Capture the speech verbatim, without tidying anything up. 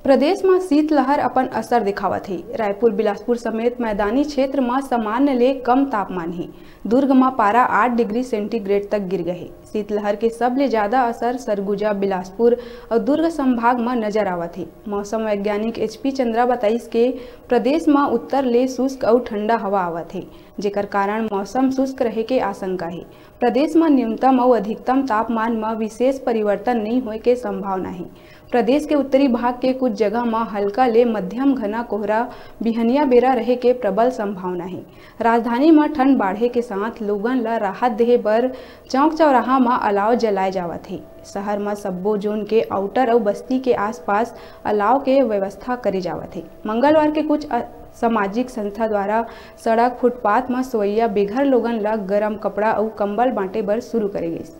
प्रदेश म शीतलहर अपन असर दिखावत हे। रायपुर, बिलासपुर समेत मैदानी क्षेत्र म सामान्य ले कम तापमान हे। दुर्ग म पारा आठ डिग्री सेंटीग्रेड तक गिर गए हे। शीतलहर के सबले ज्यादा असर सरगुजा, बिलासपुर अउ दुर्ग संभाग म नजर आवत हे। मौसम वैज्ञानिक एच पी चंद्रा बताइस के प्रदेश म उत्तर ले शुष्क अउ ठंडा हवा आवत हे, जेकर कारण मौसम शुष्क रहे के आशंका हे। प्रदेश म न्यूनतम अउ अधिकतम तापमान म विशेष परिवर्तन नइ होए के संभावना हे। प्रदेश के उत्तरी भाग के कुछ जगह म हल्का ले मध्यम घना कोहरा बिहनिया बेरा रहे के प्रबल संभावना हे। राजधानी म ठंड बाढ़े के साथ लोगन ल राहत देहे बर चौक चौराहा म अलाव जलाए जावत हे। शहर म सब्बो जोन के आउटर अउ बस्ती के आसपास अलाव के व्यवस्था करे जावत हे। मंगलवार के कुछ अ-, सामाजिक संस्था द्वारा सड़क, फुटपाथ म सोवइया बेघर लोगन ल गरम कपड़ा अउ कंबल बांटे बर शुरू करे गइस।